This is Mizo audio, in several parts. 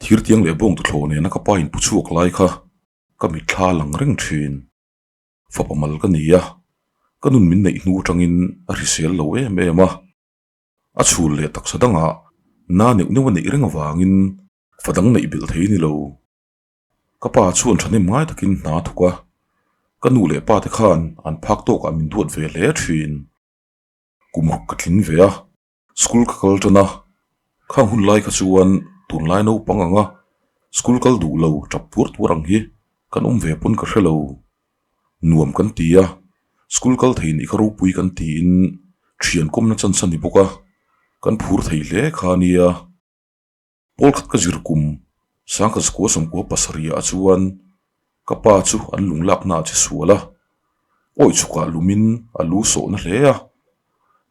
Thirtiang leh bawng tuthlawh nena ka pa inpu chhuak lai kha ka mitthla a lang reng thin. Fapa mal ka ni a, ka nun min neih hnu atangin a hrisel lo em em a. A chhul leh taksa dangah na neuh neuh a neih reng avangin fa dang neih belh thei a ni lo. Ka pa chuan thahnem ngai takin hna a thawk a, ka nu leh pa te khan an phak tawkah min duat ve hle thin. Kum ruk ka tling ve a, school ka kal tan a, khang hun lai kha chuan tunlai naupang anga school kal duh lo tap tuar tuar ang hi kan awm ve pawn ka hre lo. Nuam kan ti a, school kal thei nih kha ropui kan tiin thian kawmna chance a ni bawk a, kan phur thei hle kha a nia. Pawl khat ka zir kum sangkhat zakua sawmkua pasarihah chuan ka pa chu an lung lakna ah che sual a, awi chhukah lumin a lu sawhna hle a,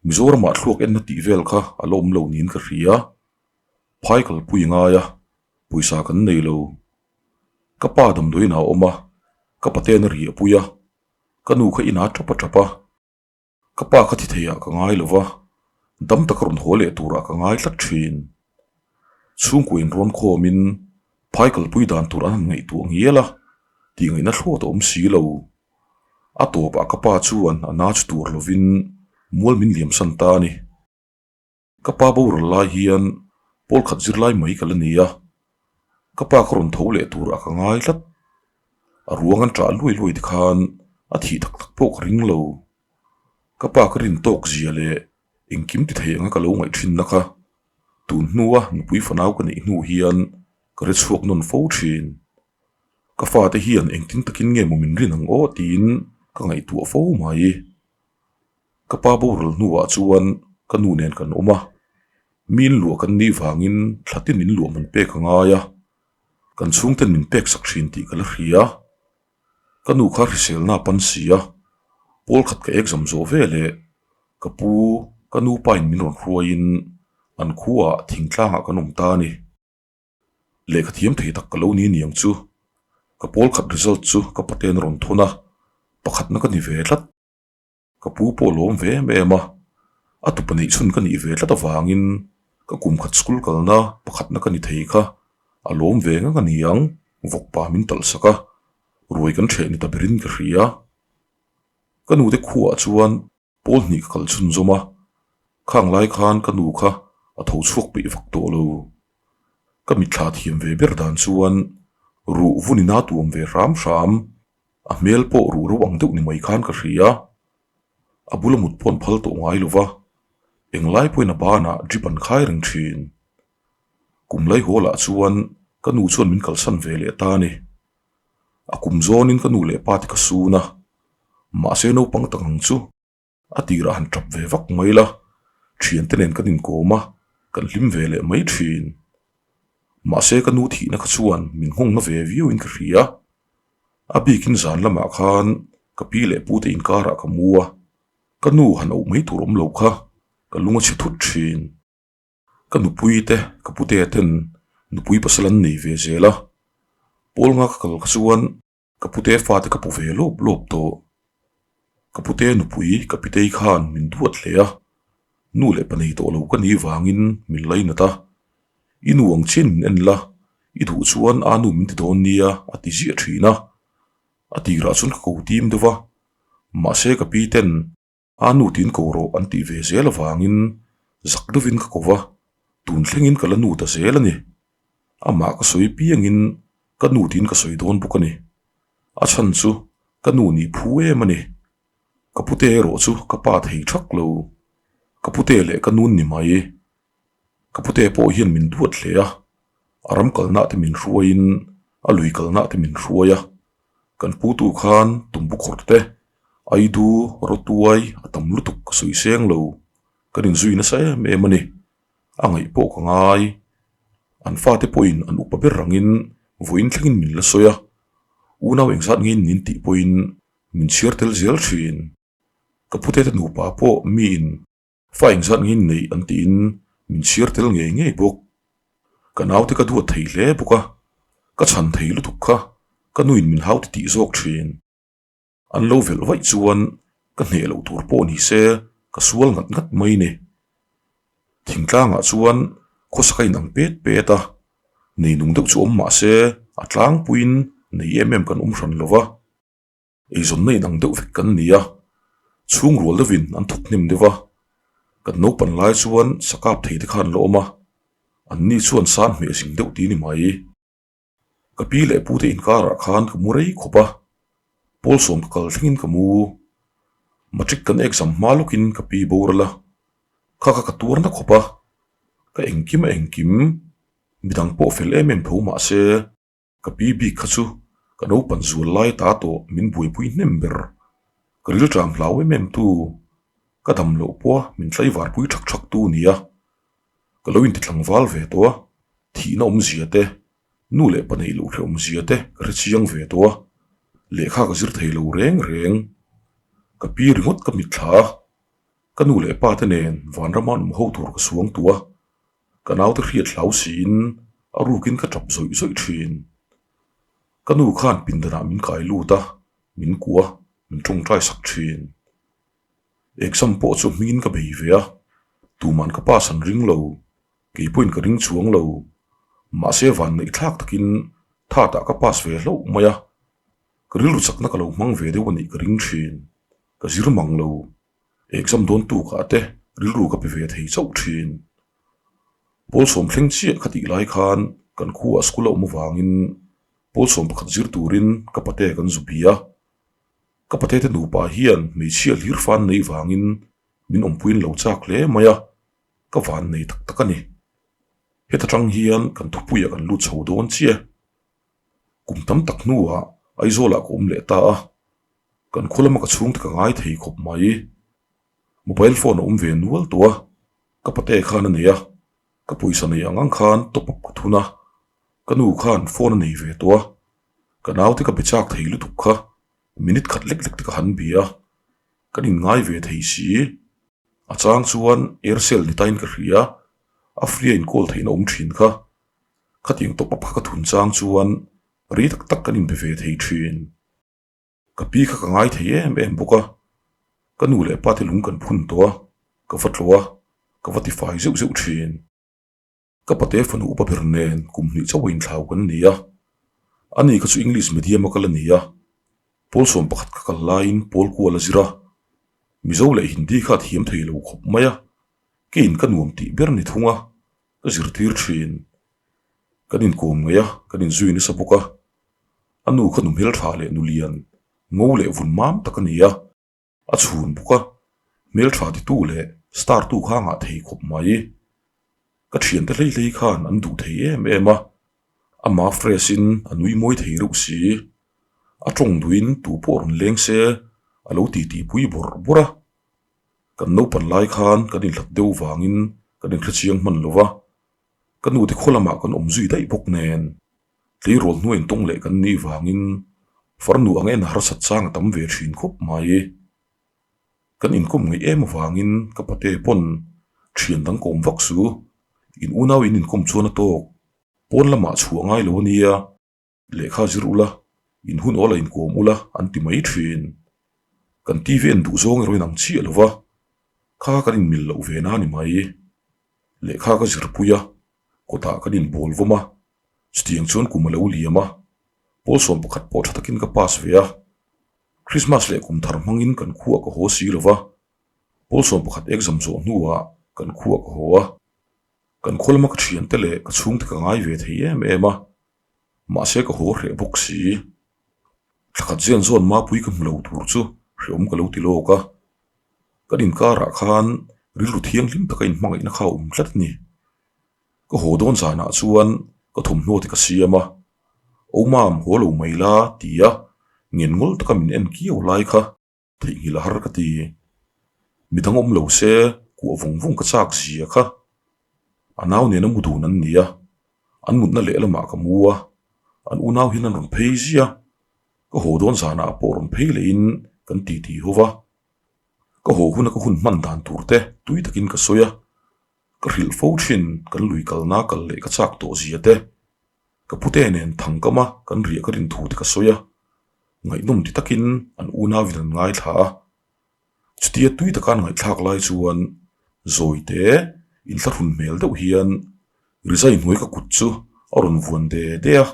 Mizoramah thluak enna tih vel kha a la awm lo niin ka hria, phai kalpui ngai a, pawisa kan nei lo. Ka pa damdawiin ah a awm a, ka paten a ri a pui a, ka nu kha inah tap a tap a. Ka pa kha thi theiah ka ngai lo va, dam taka rawn haw leh turah ka ngai tlat thin. Chhungkua in rawn khawmin phai kalpui dan tur an han ngaihtuah ngial a, tih ngaihna thlawt a awm si lo. A tawpah ka pa chuan a na chu tur lovin mual min liamsan ta a ni. Ka pa boral lai hian pawl khat zirlai mai ka la ni a, ka pa kha rawn tho leh turah ka ngai tlat. A ruang an ṭah luai luai te khan a thih tak tak pawh ka ring lo. Ka pa ka rin tawk zia leh engkim ti thei anga ka lo ngaih ṭhinna kha tun hnua nupui fanau ka neih hnu hian ka ri chhuak nawn fo ṭhin. Ka fate hian engtin takin nge maw min rin ang aw tiin ka ngaihtuah fo mai. Ka pa boral hnuah chuan ka nu nen kan awm a, mi inluah kan nih vangin thlatin inluah man pek a ngai a, kan chhungten min pek sak thin tih ka la hria. Ka nu kha hriselna a pan si a, pawl khat ka exam zawh ve leh ka pu ka nu pain min rawn hruaiin an khuaah thingtlangah kan awm ta a ni. Lehkha thiam thei tak ka lo ni niang chu ka pawl khat result chu ka paten a rawn thawn a, pakhatna ka ni ve tlat. Ka pu pawh lawm ve em em a, a tupa neih chhun ka nih ve tlat avangin ka kum khat school kalna pakhatna ka ni thei kha a lawm ve ngang a ni ang, vawkpa min talh sak a, ruai kan ṭheh ni ta berin ka hria. Ka nute khuaah chuan pawl hnih ka kal chhunzawm a, khang lai khan ka nu kha a tho chhuak peih vak tawh lo. Ka mitthla thiam ve ber dan chuan ruh vunina tuam ve hram hram A hmel pawh ruh ro ang deuh ni mai khan ka hria. A bula mut pawh an phal tawh ngai lo va, englai pawhin a banah drip an khai reng thin. Kum lai haw lah chuan ka nu chuan min kalsan ve leh ta a ni. A kum zawnin ka nu leh pa te ka sun a, mahse naupang tak ang chu. A tirah han tap ve vak mai la, thiante nen kan inkawm a, kan hlim ve leh mai thin. Mahse ka nu thihna kha chuan min nghawngna ve viauin ka hria. A bikin zan lamah khan ka pi leh pute inkarah ka mu a, ka nu han auh mai tur awm lo kha ka lung a chhe thut thin. Ka nupui te ka pute ten nupui pasal an nei ve zel a, pawl nga ka kal kha chuan Ka pute fate ka pu ve lawp lawp tawh. Ka pute nupui ka pitei khan min duat hle a, nu leh pa nei tawh lo ka nih vangin min lainat a, I nu ang chian min en la, i duh chuan aa nu min ti dawn nia a ti ziah thin a. A tirah chuan ka ko tim deuh a, mahse ka pi ten A nu tiin ko rawh an tih ve zel avangin zak deuhin ka ko va, tun thlengin ka la nu ta zel a ni. Amah ka sawi piangin ka nu tiin ka sawi dawn bawk a ni. A chhan chu ka nu nih phu em a ni. Ka pute erawh chu ka pa thei thak lo. Ka pute leh ka nun ni mai. Ka pute pawh hian min duat hle a, a ram kalnah te min hruaiin a lui kalnah te min hruai a. Kan putu khan tumbu khawrh te Aidu, Rawtuai a tam lutuk ka sawi seng lo, kan inzui nasa em em a ni. A ngaih pawh ka ngai. An fate pawhin an upa ber rangin vawiin thlengin min la sawi a, unau engzat ngein nin tih pawhin min chhiar tel zel thin. Ka putete nupa pawh miin fa engzat ngein neih an tiin min chhiar tel ngei ngei bawk. Ka naute ka duat thei hle bawk a, ka chhan thei lutuk kha ka nuin min hau ti tih zawk thin. An lo velh vaih chuan ka hneh loh tur pawh ni se ka sual ngat ngat mai ni. Thingtlangah chuan khawsaka inang pet pet a. Nei nung deuh chu awm mah se a tlangpuiin nei em em kan awm hran lo va. Eizawnna inang deuh vek kan ni a, chhung rual deuhin an thawk hnem deuh a. Kan naupan lai chuan sakap thei te kha an la awm a, anni chuan san hmeh zing deuh ti ni mai. Ka pi leh pu te inkarah khan ka mu rei khawp a, pawl sawm ka kal thlengin ka mu. Matric kan exam hma lawkin ka pi boral a, kha kha ka tuar na khawp a, ka engkim a engkim, midang pawh fel em em tho mah se, Ka pi bik kha chu ka naupan zual lai ta tawh min buaipui hnem ber. Ka rilṭam hlau em em tu, ka dam loh pawha min tlaivar pui ṭhak ṭhak tu nia. Ka lo inti tlangval ve tawh a, thihna awmzia te, nu leh pa neih loh hrehawmzia te ka hre chiang ve tawh a, lehkha ka zir thei lo reng reng. Ka pi ringawt ka mitthla a, ka nu leh pa te nen vanrama an awm ho tur ka suang tuh a, Ka naute hriat hlau siin a rukin ka tap zawih zawih thin. Ka nu khan pindanah min kai lut a, min kuah a, min tawngtai sak thin. Exam pawh chu hmingin ka bei ve a, tuman ka pass an ring lo, kei pawhin ka ring chuang lo. Mahse vanneih thlak takin thatah ka pass ve hlauh mai a, ka rilru chakna ka lo hmang ve deuh a nih ka ring thin. Ka zir mang lo. Exam dawn tukah te rilru ka pe ve thei chauh thin. Pawl sawm thleng chiah ka tih lai khan kan khuaah school a awm avangin pawl sawm pakhat zir turin ka pate kan zu bi a. Ka pate te nupa hian hmeichhia hlir fan nei vangin min awmpuiin lo chak hle mai a, ka van nei tak tak a ni. Heta tang hian kan thupuiah kan lut chho dawn chiah. Kum tam tak hnuah Aizawlah ka awm leh ta a. Kan khaw lama ka chhungte ka ngai thei khawp mai. Mobile phone a awm ve nual tawh a, ka pate khan a nei a, ka pawisa nei ang ang khan top up ka thun a, ka nu khan phone a nei ve tawh a, ka naute ka be chak thei lutuk kha minute khat lek lek te ka han bia a, kan inngai ve thei si. A chang chuan Aircel ni tain ka hria, a free a in call theihna awm thin kha. Khatiang top up kha ka thun chang chuan rei tak tak kan inbe ve thei thin. Ka pi kha ka ngai thei em em bawk a, ka nu leh pa te lung kan phun tawh a, ka va tlawh a, ka va tifai zeuh zeuh thin. Ka pate fanu upa ber nen kum hnih chauh a inthlau kan ni a, ani kha chu English medium a kal a ni a, pawl sawm pakhat ka kal laiin pawl kual a zir a, Mizo leh Hindi kha a thiam thei lo khawp mai a, keiin ka nuam tih ber ni thung a, ka zirtir thin. Kan inkawm ngei a, kan inzui nasa bawk a, A nu kha nu hmeltha leh nu lian, ngo leh vun mam tak a ni a, a chhun bawk a, hmeltha titu leh star tu kha a ngah thei khawp mai. Ka thiante hlei hlei khan an duh thei em em a, ama fresh in a nui mawi thei reuh si. A tawng duhin tu pawh rawn leng se a lo titi pui bawrh bawrh a. Kan naupan lai khan kan inhlat deuh vangin kan inhrechiang hman lo va, ka nute khaw lamah kan awm zui daih bawk nen. Tleirawl hnuai in tawng leh kan nih vangin farnu ang en harsat chang a tam ve thin khawp mai. Kan inkawm ngaih em avangin ka pate pawn thian dang ka awm vak su, in unau in inkawm chuan a tawk, pawn lamah chhuah ngai lo a nia, lehkha zir ula, in hun awl a inkawm ula an ti mai thin. Kan TV en duh zawng erawh in ang chiah lo va, kha kan inmil loh ve na a ni mai. Lehkha ka zirpui a, kawtah kan inbawl vawm a, Chutiang chuan kum a lo liam a, pawl 11 pawh tha takin ka pass ve a. Christmas leh kum thar hmangin kan khuah ka haw si lo va, pawl 11 exam zawh hnuah kan khuah ka haw a. Kan khaw lama ka thiante leh ka chhungte ka ngai ve thei em em a, mahse ka haw hreh bawk si. Thlakhat zian zawn mapui ka hmu lo tur chu hrehawm ka lo ti lawk a. Kan inkarah khan rilru thianghlim taka inhmangaihna kha a awm tlat a ni. Ka haw dawn zanah chuan ka thawmhnaw te ka siam a, Awmam haw lo mai la ti a, ngen ngawl taka min en kiau lai kha theihnghilh a har ka ti. Midang awm lo se kuah vawng vawng ka chak zia kha. A nau nena mu dun an ni a, an mutna lehlamah ka mu a, an unau hian an rawn phei zia. Ka haw dawn zanah pawh rawn phei lehin kan titi ho va, ka haw huna ka hun hman dan tur te tui takin ka sawi a. Ka hrilh fo thin, kan lui kalna kal leh ka chak tawh zia te, ka pute nen thangkama kan riah ka rin thu te ka sawi a, ngaihnawm ti takin an unauin an ngaithla a. Chutia tui taka an ngaihthlak lai chuan Zawite inthlahrun hmel deuh hian rizai hnuai ka kut chu A rawn vuan de de a,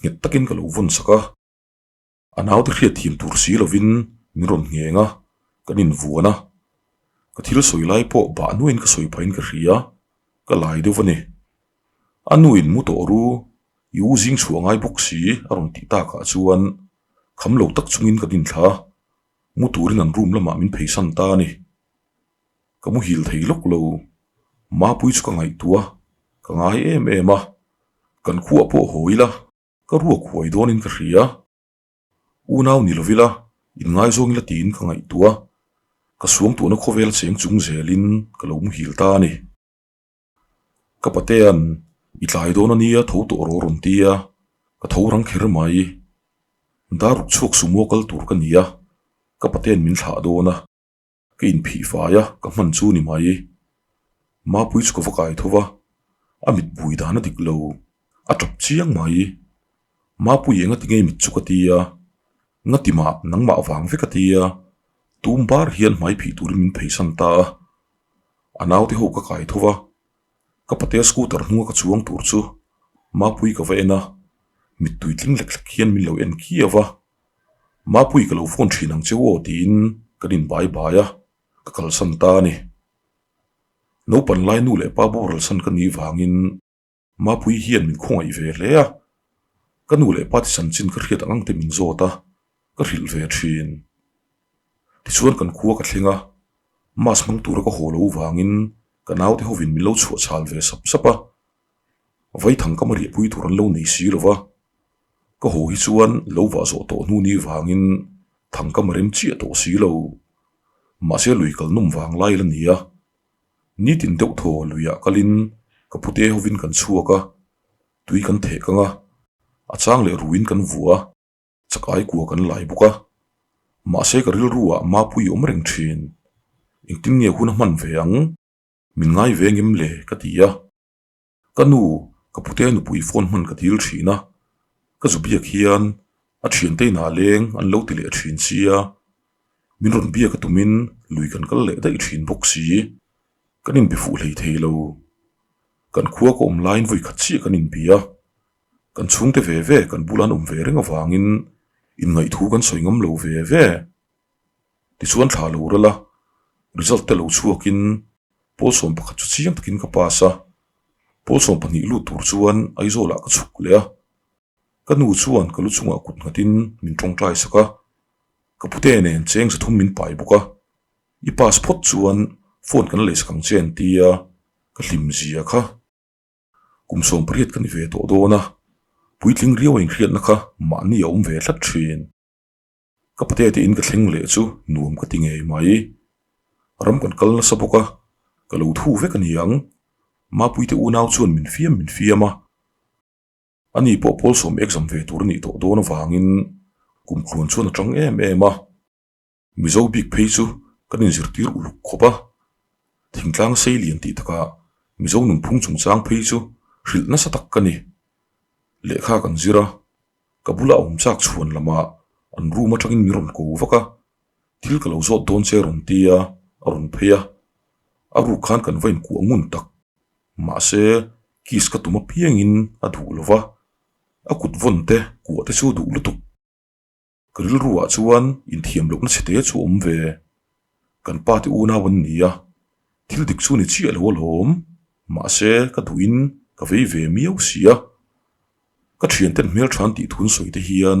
nghet takin ka lo vawn sak a. A naute hriat thiam tur si lovin min rawn ngheng a, kan invuan a. Ka thil sawi lai pawh bah nuaiin ka sawi phahin ka hria, ka lai deuh a ni. A nuin mu tawh ru, i u zing chhuah ngai bawk si a rawn tih takah chuan kham lo tak chungin ka dinthla a, mu turin an room lamah min pheisan ta a ni. Ka muhil thei lawk lo, Mapui chu ka ngaihtuah a, ka ngai em em a, kan khuah pawh haw ila ka ruak huai dawnin ka hria. Unau ni lovila inngaizawng ila tiin ka ngaihtuah a, ka suangtuahna khawvel cheng chung zelin ka lo muhil ta a ni. Ka patea'n i tlai dawn a nia tho tawh rawh rawn ti a, ka tho rang kher mai. Daruk chhuak sumo kal tur ka ni a, ka patea'n min thlah dawn a. Ka inphih fai a, ka hman chu ni mai. Mapui chu ka va kai tho va, a mit bui dan a dik lo, a tap chiang mai. Mapui enga ti ngei mit chu ka ti a, ngati mah nangmah vang vek a ti a, tum bar hian hmai phih turin min pheisan ta a. A naute ho ka kai tho va, ka patea scooter hnunga ka chuang tur chu Mapui ka va en a, mittui tling lek lek hian min lo en kiau a. Mapui ka lo phone thin ang che u aw tiin kan in bai bai a, ka kalsan ta a ni. Naupan lai nu leh pa boralsan ka nih vangin Mapui hian min khawngaih ve hle a, ka nu leh pa tichanchin ka hriat ang ang te min zawt a, ka hrilh ve thin. Tichuan kan khua ka thleng a, mask hmang tura ka haw lo vangin ka naute hovin min lo chhuah chhal ve sap sap a, vaithang ka mariahpui tur an lo nei si lo va. Ka haw hi chuan lo vah zawh tawh hnu ni vangin thang ka marem chiah tawh si lo. Mahse lui kal nawm vang lai la ni a. Nitin deuh thaw luiah kalin ka pute hovin kan chhuak a, tui kan theh kang a, a chang leh ruin kan vuah a, chakai kua kan lai bawk a. Mahse ka rilruah mapui awm reng thin. Engtin nge hun a hman ve ang? Min ngai ve ngem le? ka ti a. Ka nu, ka pute nupui phone hman ka dil thin a, ka zu biak hian a thiante inah leng an lo ti leh thin sia, min rawn biak a tumin lui kan kal leh daih thin bawk si, kan inbe fuh hlei thei lo. Kan khua ka awm laiin vawi khat chiah kan inbi a, kan chhungte ve ve kan bula an awm ve reng avangin inngaih thu kan sawi ngam lo ve ve. Tichuan thla lo ral a, result te lo chhuakin pawl 11 chu chiang takin ka pass a, pawl 12 lut tur chuan Aizawlah ka chhuk leh a, ka nu chuan ka lu chungah kut nghatin min tawngtai sak a, ka pute nen cheng 300 min pai bawk a, i pass phawt chuan phone kan lei sak ang che an ti a, ka hlim zia kha. Kum 18 ka ni ve tawh dawn a, puitling riau a inhriatna kha mahni a awm ve tlat thin. Ka pate in ka thleng leh chu nuam ka ti ngei mai. Ram kan kal nasa bawk a, ka lo thu vek a ni ang. Mapuite unau chuan min fiam min fiam a. Ani pawh pawl sawm exam ve tur a nih tawh dawn avangin kum tluan chuan a tang em em a. Mizo bik phei chu kan inzirtir uluk khawp a. Thingtlang sei lian tih takah Mizo nunphung chungchang phei chu hrilh nasa tak ka ni. Lehkha kan zir a. Ka bula awm chak chhuan lamah an room atangin min rawn ko vak a, thil ka lo zawt dawn che rawn ti a, a rawn phei a. A ruk khan kan va inkuah ngun tak. Mahse, kiss ka tum apiangin a duh lo va, a kut vawn te kuah te chu duh lutuk. Ka rilruah chuan inthiam lohna chhe te chu awm ve. Kan pa te unau an ni a, thil dik chu ni chiah lo alawm. Mahse, ka duhin ka vei ve miau si a. Ka thianten hmelthan tih thun sawi te hian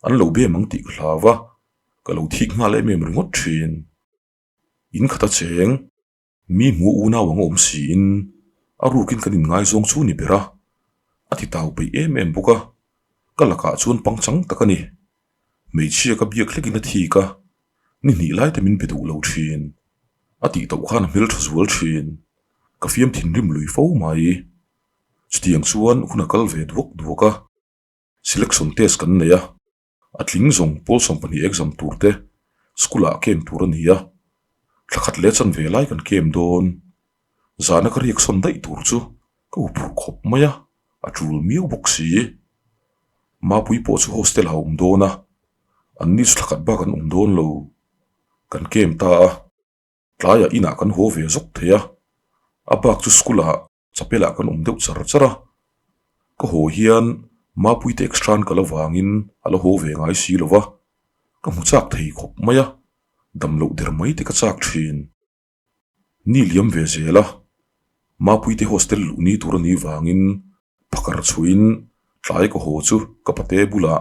an lo bem ang tih ka hlau a, ka lo thik nghal em em ringawt thin. In khat a cheng, mi hmuh unau ang awm siin a rukin kan inngaizawng chu ni ber a, a ti tau peih em em bawk a, ka lakah chuan pangchang tak a ni. Hmeichhia ka biak hlekin a thik a, ni hnih lai te min be duh lo thin. A tih tauh khan a hmeltha zual thin. Ka fiam thinrim lui fo mai. Chutiang chuan hun a kal ve duak duak a, selection test kan nei a, a tling zawng pawl 12 exam tur te school ah camp tur a ni a, thla khat leh chanve lai kan camp dawn. Zana ka riak sawn daih tur chu ka huphurh khawp mai a, a tul miau bawk si. Mapui pawh chu hostel ah a awm dawn a, an ni chu thla khat bak an awm dawn lo. Kan camp ta a, tlaiah inah kan haw ve zawk thei a, a bak chu school ah Chapelah kan awm deuh char char a. Ka haw hian Mapuite extra-an kal avangin a la haw ve ngai si lo va, ka hmu chak thei khawp mai a, dam loh der mai te ka chak thin. Ni liam ve zel a, Mapuite hostel luh ni tur a nih vangin phakar chhuahin tlai ka haw chu ka pate bulah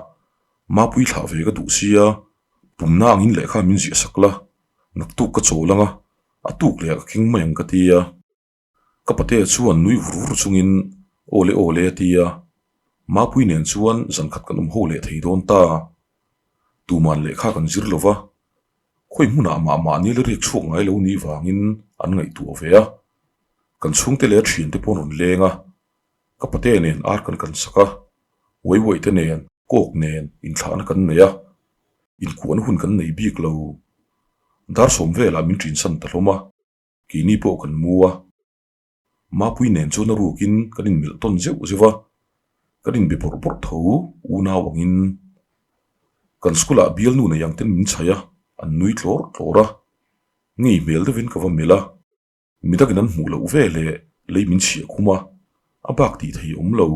Mapui thlah ve ka duh sia, pumna angin lehkha min ziah sak la, naktuk ka chawl ang a, a tuk leh ah ka keng mai ang ka ti a. Ka patea chuan nui vur vur chungin aw le aw le a ti a, Mapui nen chuan zan khat kan awm ho leh thei dawn ta. Tuman lehkha kan zir lo va, khawi hmunah mah mahni la riak chhuak ngai lo nih vangin an ngaihtuah ve a. Kan chhungte leh a thiante pawh an rawn leng a, ka patea nen ar kan kan sak a, uai uai te nen, kawk nen inthlahna kan nei a, inkuahna hun kan nei bik lo. Dar sawm velah min ṭinsan ta hlawm a. Keini pawh kan mu a, Mapui nen chuan a rukin kan inmelh tawn zeuh zeuh a, kan inbe bawrh bawrh tho unau angin. Kan school ah bialnu nei ang ten min chhaih a, an nui tlawr tlawr a, ngei hmel deuhin ka va melh a, midakin an hmuh loh ve leh lei min chhiah khum a, a bak tih thei awm lo.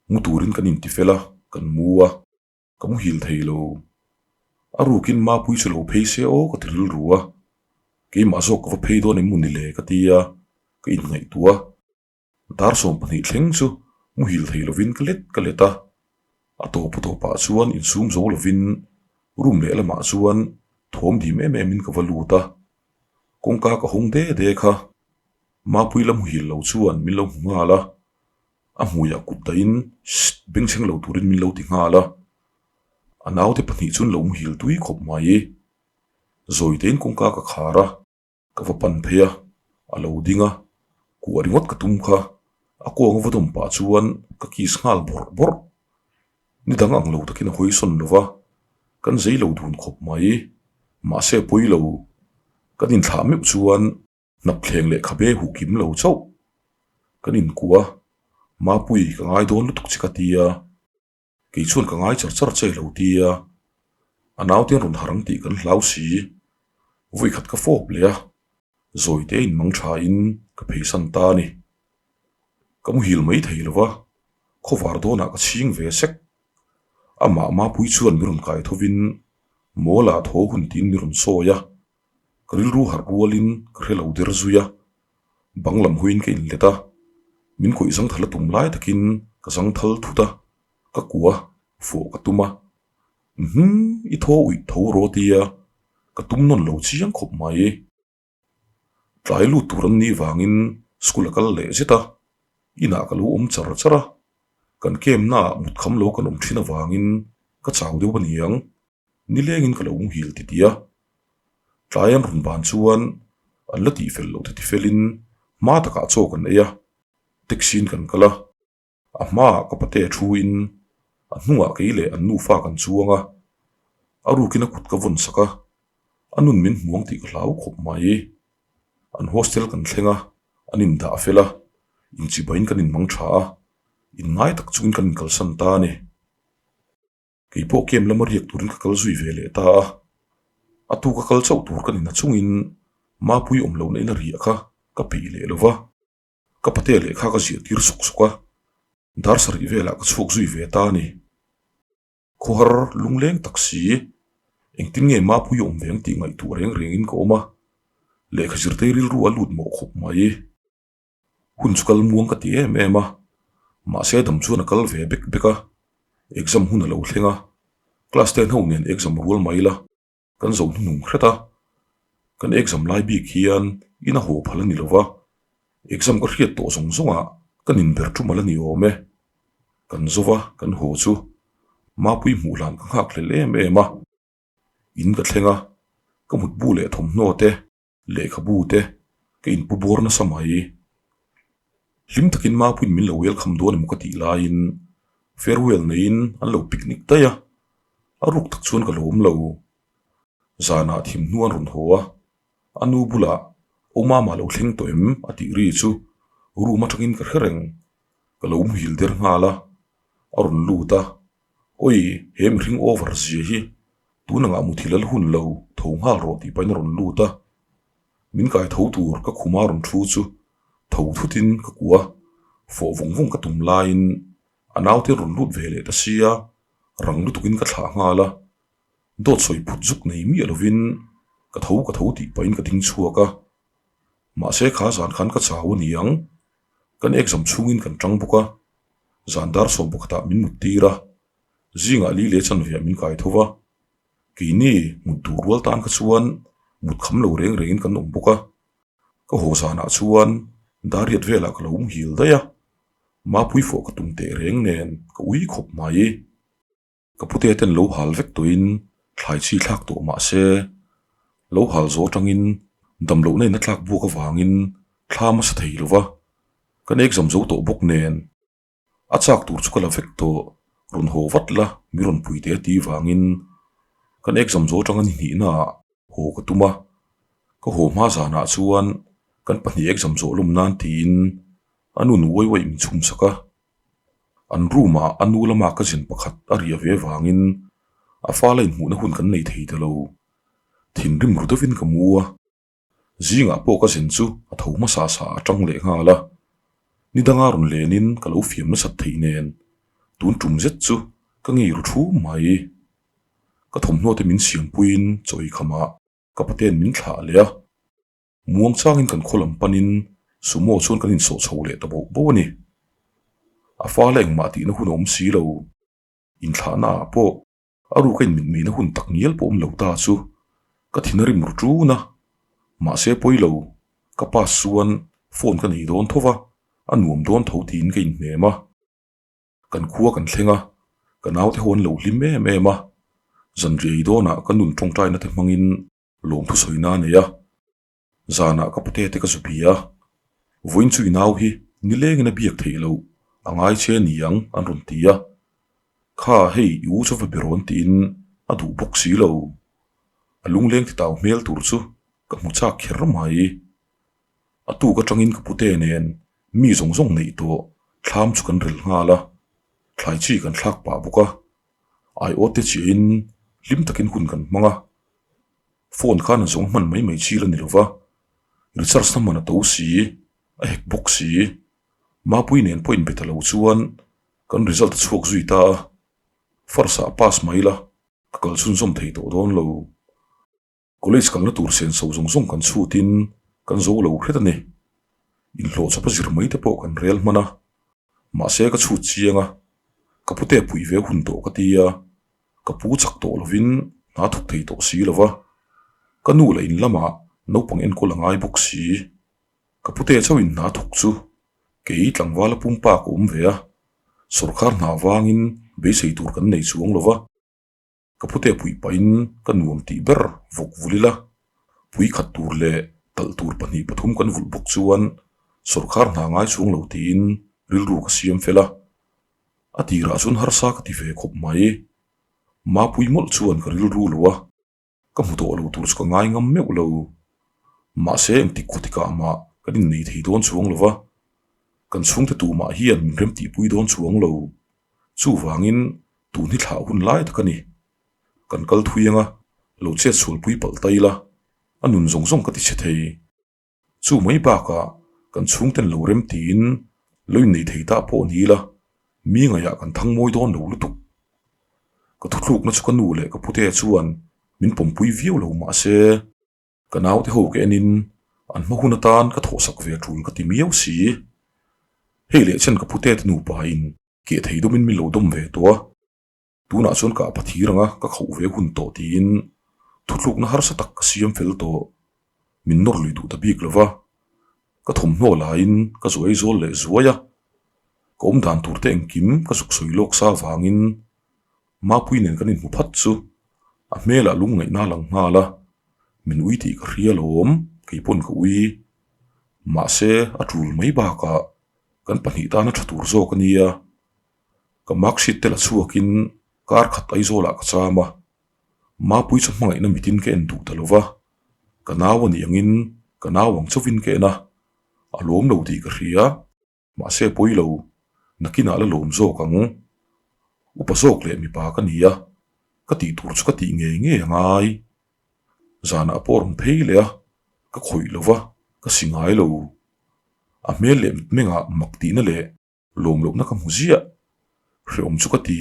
Mu turin kan intifel a, kan mu a. Ka muhil thei lo. A rukin Mapui chu lo phei se aw ka ti rilru a. Keimah zawk ka va phei dawn em mawni le ka ti a, ka inngaihtuah a. Dar 12 thleng chu muhil thei lovin ka let ka let a. A tawp a tawpah chuan insum zo lovin room lehlamah chuan thawm dim em emin ka va lut a. Kawngka ka hawng de de kha. Mapui la muhil lo chuan min lo hmu nghal a. A hmuiah kut dahin Sst bengchheng lo turin min lo ti nghal a, a naute pahnih chuan lo muhil tui khawp mai. Zawitein kawngka ka khar a, ka va pan phei a, a lo ding a, kuah ringawt ka tum kha, a kawng a va dawm pah chuan ka kiss nghal bawrh bawrh. Ni dang ang lo takin a hawi sawn lo va, kan zei lo dun khawp mai. Mahse pawi lo, kan inthlah meuh chuan Hnapthleng leh khabe huh kim lo chauh kan inkuah a, Mapui ka ngai dawn lutuk che ka ti a, kei chuan ka ngai char char che lo ti a, a naute an rawn harang tih kan hlau si, vawi khat ka fawp leh a, zawite in mang tha in ka pheisan ta a ni. Ka muhil mai thei lo va, khawvar dawnah ka chhing ve sek. Amah Mapui chuan mi rawn kai thovin Mawla thaw hun tiin mi rawn sawi a, Ka rilru harh rualin ka hre lo der zui a, bang lam huiin ka inlet a, min kawih zangthal a tum lai takin ka zangthal thut a, ka kua fawh ka tum a, Uhmm i thaw uih tho rawh tia ka tum nawn lo chiang khawp mai. Tlai lut tur an nih vangin school a kal leh zet a, inah ka lo awm char char a, kan camp naah mut kham lo kan awm thin avangin ka chau deuh a niang. Nilengin ka lo muhil ti ti a, tlai an rawn ban chuan an la tihfel loh te tifelin hma takah chaw kan ei a, taxi in kan kal a, a hmaah ka pate thu in a hnungah kei leh an nufa kan chuang a, a rukin a kut ka vawn sak a, a nun min hmuang tih ka hlau khawp mai. An hostel kan thleng a, an indah fel a, inchibain kan inmang tha a, inngai tak chungin kan inkalsan ta a ni. Kei pawh camp lama riak turin ka kal zui ve leh ta a, a tu ka kal chauh tur ka ni na chungin Mapui awm lohna in a riah kha ka peih leh lo va, ka patea lehkha ka ziah tir sawk sawk a, dar sarih velah ka chhuak zui ve ta a ni. Khawhar lungleng tak si, engtin nge Mapui awm ve ang tih ngaihtuah reng rengin ka awm a, lehkha zirtei rilru a lut mawh khawp mai. Hun chu kal muang ka ti em em a, mahse dam chuan a kal ve bek bek a, exam hun a lo thleng a, class ten ho nen exam rual mai la, kan zo hnuhnung hret a, kan exam lai bik hian in a haw phal a ni lo va, exam ka hriat tawh zawng zawng ah kan inber tum ala ni awm e, kan zo va kan haw chu Mapui hmuh hlan ka nghak hlel em em a, in ka thleng a, ka mutbu leh thawmhnaw te Lehkhabu te ka inpu bawr nasa mai. Hlim takin Mapuiin min lo welcome dawn emaw ka tih laiin farewell neiin an lo picnic daih a, a ruk tak chuan ka lawm lo. Zanah thim hnu an rawn haw a, a nu bulah Aw mama lo thleng tawh em? a tih ri chu room atangin ka hre reng. Ka lo muhil der nghal a, a rawn lut a, Awi he mihring over zia hi Tun angah muthilh a la hun lo, tho nghal rawh tih pahin a rawn lut a. Min kai tho tur ka khuma rawn thu chu tho thutin ka kuah a. Fawh vawng vawng ka tum laiin a naute rawn lut ve leh ta sia, rang lutukin ka thlah nghal a. Dawt sawi phut zuk nei miah lovin ka tho ka tho tih pahin ka ding chhuak a. Mahse kha zan khan ka chau a ni ang. Kan exam chhungin kan tang bawk a, zan dar sawm pakhatah min mut tir a, zingah li leh chanveah min kai tho va. Keini mut duh rual tan kha chuan mut kham lo reng rengin kan awm bawk a. Ka haw zanah chuan dariat velah ka lo muhil daih a, mapui fawh ka tum teh reng nen ka ui khawp mai. Ka pute ten lo hal vek tawhin thlai chi thlak tawh mah se, lo hal zawh atangin dam lohna in a tlak buak avangin thla hmasa thei lo va, kan exam zo tawh bawk nen a chak tur chu ka la vek tawh, rawn haw vat la mi rawn pui teh a ti vangin kan exam zawh atanga ni hnihna ah haw ka tum a, ka haw hma zanah chuan kan pahnih exam zawh lawm nan tiin a nun uai uaih min chhum sak a. An room ah a nu lama ka zin pakhat a riah ve vangin a fala inhmuhna hun kan nei thei ta lo. Thinrim ru deuhin ka mu a, zingah pawh ka zin chu a tho hmasa sa a tang leh nghal a. Ni danga rawn lenin ka lo fiam nasat theih nen tun tum zet chu ka ngei ru thu mai. Ka thawmhnaw te min siampuiin chaw eikham ah ka paten min thlah leh a. Muang changin kan khaw lam panin sumo chuan kan insawh chho leh ta boh boh a ni. A fala engmah tihna hun a awm si lo. Inthlahna ah pawh a ruka inmitmeina hun tak ngial pawh awm lo ta chu ka thin a rim ru ṭun a. Mahse pawi lo, ka pass chuan phone ka nei dawn tho va, a nuam dawn tho tiin ka inhnem a. Kan khua kan thleng a, ka naute ho an lo hlim em em a. Zanriai dawnah ka nun tawngtaina te hmangin Lawm thusawi na a nei a, zanah ka pute te ka zu bia a, vawiin chu i nau hi nilengin a biak theih loh a ngai che a ni ang an rawn ti a, kha hei i u chu va be rawn tiin a duh bawk si lo, a lungleng titau hmel tur chu ka hmu chak kher mai. A tuk atangin ka pute nen mi zawng zawng neih tawh thlam chu kan rel nghal a, thlai chi kan thlak pah bawk a, aiawt te chiahin hlim takin hun kan hmang a. Phone khan a zawng hman mai mai chil a ni lova, recharge na hman a to si, a hek bawk si. Mapui nen pawh inbe ta lo chuan kan result a chhuak zui ta a, first ah pass mai la, ka kal chhunzawm thei tawh dawn lo. College kalna tur senso zawng zawng kan chhutin kan zo lo hret a ni. Inhlawh chawp a zir mai te pawh kan rel hman a, mahse ka chhut chiang a, ka pute puih ve hun tawh ka ti a. Ka pu chak tawh lovin hna thawk thei tawh si lova, ka nu leh in lamah naupang enkawl a ngai bawk si. Ka pute chauhin hna thawk chu kei tlangvala pumpa ka awm ve a, sawrkar hna vangin beisei tur kan nei chuang lova, ka pute puih pahin ka nuam tih ber vawk vul ila, pui khat tur leh talh tur pahnih pathum kan vulh bawk chuan sawrkar hna ngai chuang lo tiin rilru ka siam fel a. A tirah chuan harsa ka ti ve khawp mai. Mapui mawlh chuan ka rilru lo a, ka hmu tawh lo tur chu ka ngai ngam meuh lo. Mahse engtik khawtikah mah kan innei thei dawn chuang lo va, kan chhungte tumah hian min remtihpui dawn chuang lo. Chuvangin tun hi thlah hun lai tak a ni. Kan kal thui anga lo chet sualpui palh ta ila, a nun zawng zawng ka ti chhe thei. Chu mai bakah kan chhungten lo rem tiin lo innei thei ta pawh ni ila, mi ngaihah kan thang mawi dawn lo lutuk. Ka thuthlukna chu ka nu leh ka pute chuan min pawmpui viau lo mah se, ka naute ho ka enin an hma hun atan ka thawhsak ve tul ka ti miau si. Hei leh chen ka pute te nupa in keh thei dawmin min lo dawm ve tawh a. Tunah chuan ka apa thir anga ka khauh ve hun tawh tiin thuthlukna harsa tak ka siam fel tawh. Min nawr lui duh ta bik lo va, ka thawmhnaw laiin ka zuai zawl leh zuai a, ka awm dan tur te engkim ka zuk sawi lawk sa avangin Mapui nen kan inhmu phat chu a hmelah lungngaihna a lang nghal a, min ui tih ka hria lawm, kei pawn ka ui. Mahse a tul mai bakah kan pahnih tana tha tur zawk a nia. Ka mark sheet te la chhuakin kar khat Aizawlah ka cham a, Mapui chu hmangaihna mitin ka en duh ta lo va, ka nau a nih angin ka nau ang chauhin ka en a, a lawm lo tih ka hria, mahse pawi lo, nakinah la lawm zawk ang. Upa zawk leh mipa ka ni a, ka tih tur chu ka tih ngei ngei a ngai. Zanah pawh a rawn phei leh a, ka khawih lo va, ka si ngai lo. A hmel leh mitmengah mak tihna leh. Lawm lohna ka hmu ziah. Hrehawm chu ka ti.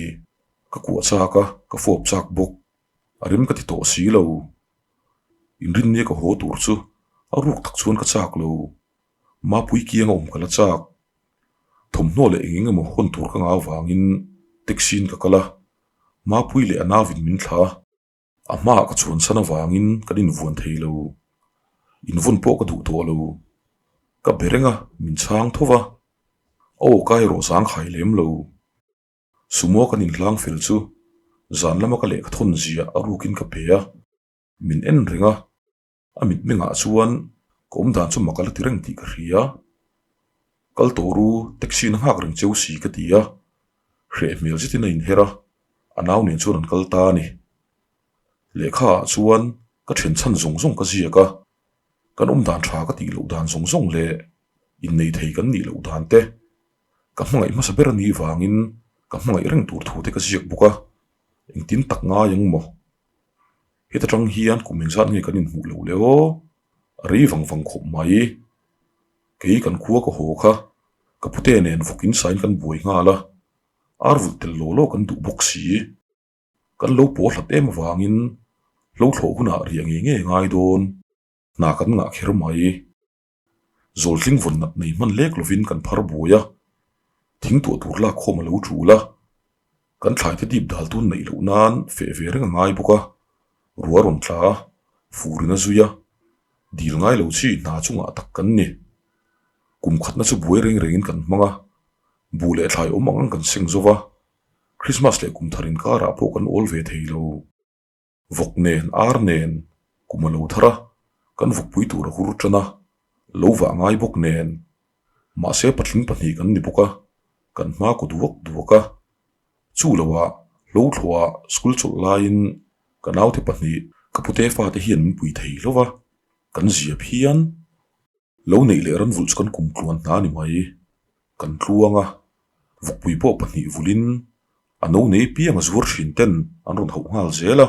Ka kuah chak a, ka fawp chak bawk. A rem ka ti tawh si lo. Inrinnia ka haw tur chu a ruk tak chuan ka chak lo. Mapui kiang a awm ka la chak. Thawmhnaw leh eng eng emaw hawn tur ka ngah avangin taxi in ka kal a. Mapui leh a nauvin min thla a. A hmaah ka chhuan chhan avangin kan invuan thei lo. Invawn pawh ka duh tawh lo. Ka be reng a, min chhang tho va. A aw ka erawh zangkhai lem lo. Sumo kan inhlang fel chu zan lama ka lehkha thawn ziah a rukin ka pe a, min en reng a. A mitmengah chuan ka awm dan chu mak a la ti reng tih ka hria. Kal tawh ru, taxi na nghak reng cheu si ka ti a. Hreh hmel zetin a inher a, a nau nen chuan an kal ta a ni. Lehkha ah chuan ka then chhan zawng zawng ka ziak a, kan awm dan tha ka tih loh dan zawng zawng leh innei thei kan nih loh dan te, ka hmangaih hmasa ber a nih vangin ka hmangaih reng tur thu te ka ziak bawk a, engtin tak ngai ang maw? Heta tang hian kum engzat nge kan inhmuh loh le aw? A rei vang vang khawp mai. Kei kan khua ka haw kha, ka pute nen vawkin sain kan buai nghal a, ar vulh tel law law kan duh bawk si. Kan lo paw hlat em avangin hlo thlawh hunah riah ngei ngei a ngai dawn, hna kan ngah kher mai. Zawltling vawn nat nei hman lek lovin kan phar buai a, thing tuah tur lak khawm a lo tul a, kan thlaite dip dal tun neih loh nan feh ve reng a ngai bawk a, rua rawn tla a, furin a zui a, dil ngai lo chi hna chungah tak kan ni. Kum khatna chu buai reng rengin kan hmang a, buh leh thlai awm ang ang kan seng zo va, Krismas leh kum thar inkarah pawh kan awl ve thei lo. Vawk nen, ar nen, kum a lo thar a, kan vawkpui tur a hur tan a, lo vah ngai bawk nen. Mahse patling pahnih kan ni bawk a, kan hma kaw duak duak a. Chu loah hlo thluah school chawlh laiin ka naute pahnih ka pute fate hian min pui thei hlauh va, kan zia phian. Lo neih leh ran vulh chu kan kum tluan hna a ni mai. Kan tluang a, vawkpui pawh pahnih vulhin a no nei piang a zuar thin ten an rawn hauh nghal zel a,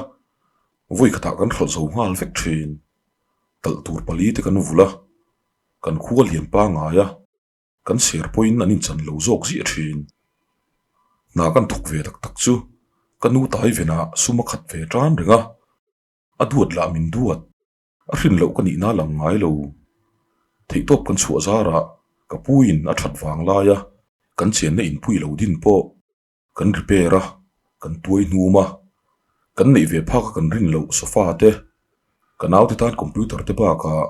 vawi khatah kan hralh zo nghal vek thin. Talh tur pali te kan vulh a, kan khua lian pangai a, kan ser pawhin an inchan lo zawk ziah thin. Hna kan thawk ve tak tak chu ka nu tai venah sum a khat ve tan reng a, a duat lah min duat. A hrin loh ka nihna lang ngai lo. Theihtawp kan chhuah zarah ka puiin a that vang laia kan chenna inpui lo din pawh kan repair a, kan tuai hnum a, kan neih ve phak a kan rin loh sofa te, ka naute tan computer te bakah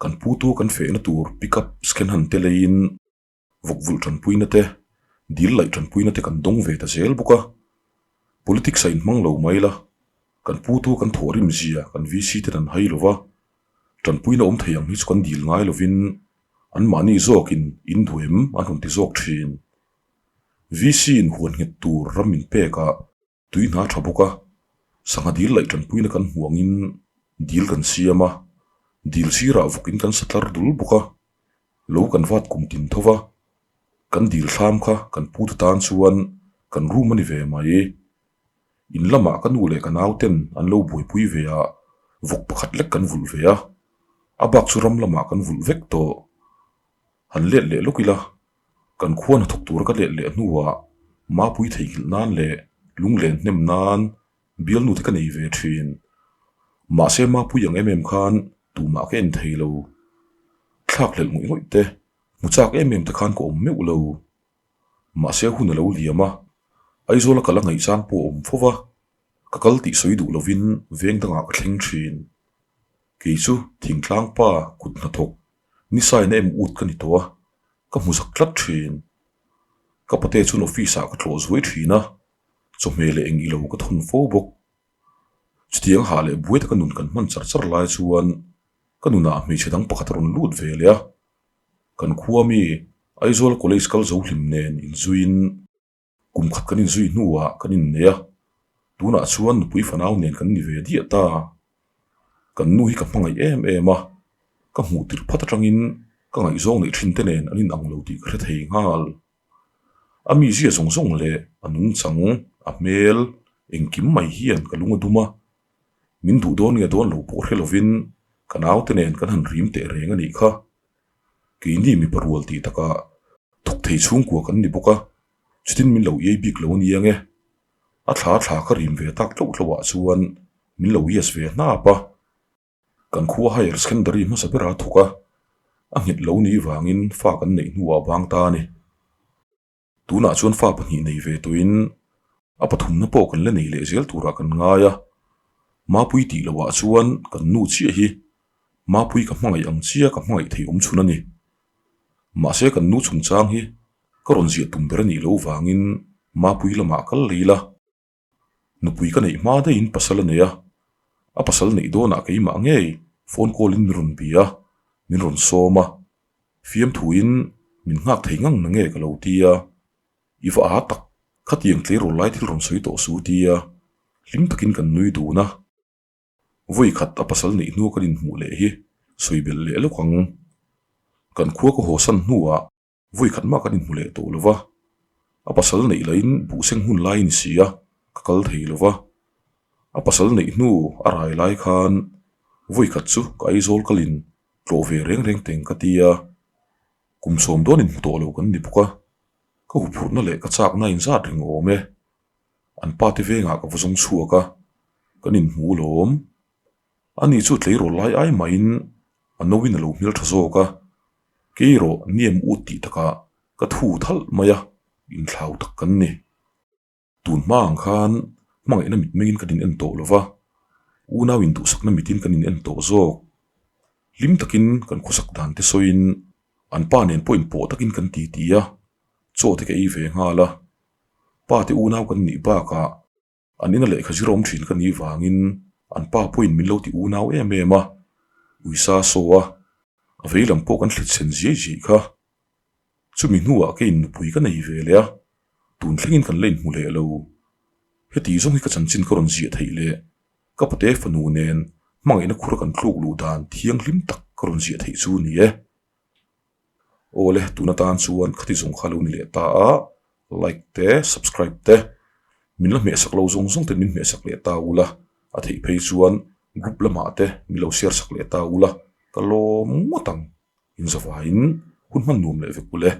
kan putu kan fehna tur pickup scan han te leiin Vawk vulh tanpuina te, dil laih tanpuina te kan dawng ve ta zel bawk a. Politics a inhmang lo mai la, kan putu kan thawhrim zia kan VC ten an hai lo va, tanpuina awm thei ang hi chu kan dil ngai lovin anmahni zawkin in duh em an rawn ti zawk thin. VC in huan nghet tur ram min pek a, Tui hna tha bawk a, sangha dil laih tanpuina kan hmuh angin dil kan siam a, dil sirah vawkin kan sa tlar dul bawk a, lo kan vat kum tin tho va, kan dil thlam kha kan pu te tan chuan kan room a ni ve mai. In lamah ka nu leh ka nau ten an lo buaipui ve a, vawk pakhat lek kan vulh ve a, a bak chu ram lamah kan vulh vek tawh. Han let leh lawk ila, Kan khua hnathawk tura ka let leh hnuah mapui theihnghilh nan leh lunglen hnem nan bialnu te ka nei ve thin. Mahse mapui ang em em khan tumah ka en thei lo. Thlak hlelh ngawih ngawih te, hmu chak em em te khan ka awm meuh lo. Mahse hun a lo liam a, Aizawl a kal a ngaihchang pawh a awm fo va, ka kal tih sawi duh lovin veng dangah ka thleng thin. Kei chu thingtlang pa kut hnathawk Ni saina em ut ka ni tawh a, ka hmu zak tlat thin. Ka pate chuan office ah ka tlawh zuai thin a, chawhmeh leh eng ilo ka thawn fo bawk. Chutiang hah leh buai taka nun kan hman char char lai chuan ka nunah hmeichhe dang pakhat a rawn lut ve leh a, kan khua mi Aizawl College kal zo hlim nen inzuiin Kum khat kan inzui hnuah kan innei a, tunah chuan nupui fanau nen kan ni ve diah ta. Kan nu hi ka hmangaih em em a, ka hmuh tirh phat atangin ka ngaihzawng neih thin te nen an inang lo tih ka hre thei nghal. A mizia zawng zawng leh a nungchang, a hmel, engkim mai hian ka lung a dum a, min duh dawn nge dawn lo pawh hre lovin ka naute nen kan han rim teh reng a nih kha. Keini mipa rual tih takah thawk thei chhungkua kan ni bawk a, chutin min lo iai bik lo a ni ang e. A thla thla ka rim ve tak tlauh tlauhah chuan min lo yes ve hnap a. Kan khua Higher Secondary hmasa bera thawk a, a nghet lo ni vangin fa kan neih hnuah bang ta a ni. Tunah chuan fa pahnih nei ve tawhin a pathumna pawh kan la nei leh zel turah kan ngai a, Mapui tih lohah chuan kan nu chiah hi Mapui ka hmangaih ang chia ka hmangaih thei awm chhun a ni. Mahse kan nu chungchang hi ka rawn ziah tum ber a nih loh vangin Mapui lamah kal lei la. Nupui ka neih hma daihin pasal a nei a, a pasal neih dawnah keimah ngei phone call in min rawn bia a, min rawn sawm a, fiamthuin min nghak thei ngang na nge ka lo ti a, i va a tak, khatiang tleirawl lai thil rawn sawi tawh su ti a, hlim takin kan nui dun a. Vawi khat a pasal neih hnu kan inhmuh leh hi sawi belh leh lawk ang. Kan khua ka haw san hnuah Vawi khat mah kan inhmu leh tawh lo va, a pasal neih lahin buhseng hun lai a ni si a, ka kal thei lo va. A pasal neih hnu a rai lai khan vawi khat chu ka Aizawl kalin tlawh ve reng reng teng ka ti a, kum sawm dawn inhmu tawh lo kan ni bawk a, ka huphurhna leh ka chakna inzat reng awm e. An pa te vengah ka va zawng chhuak a, kan inhmu lawm. Ani chu tleirawl lai ai mahin a noin a lo hmel tha zawk a, kei erawh niam ut tih takah ka thu thalh mai a, inthlau tak kan ni. Tun hma ang khan hmangaihna mit mengin kan in en tawh lo va, unau induhsakna mitin kan in en tawh zawk. Hlim takin kan khawsak dan te sawiin an pa nen pawh inpawh takin kan titi a, chaw te ka ei ve nghal a, pa te unau kan nih bakah An ina lehkha zir awm thin ka nih vangin an pa pawhin min lo ti unau em em a, uisa saw a, a vei lam pawh kan thlit sen ziai ziai kha. Chumi hnuah keiin nupui ka nei ve leh a, tun thlengin kan la inhmu leh lo. Heti zawng hi ka chanchin ka rawn ziah theih leh ka pate fanu nen hmangaihna khur kan thluk luh dan thianghlim tak ka rawn ziah theih chu ni e. Awle tun atan chuan khati zawng kha lo ni leh ta a, like te subscribe te min la hmehsak lo zawng zawng te min hmehsak leh ta ula, a theih phei chuan group lamah te min lo share sak leh ta ula ka lawm ngawt ang, inzavaiin hun hman nuam leh vek ule.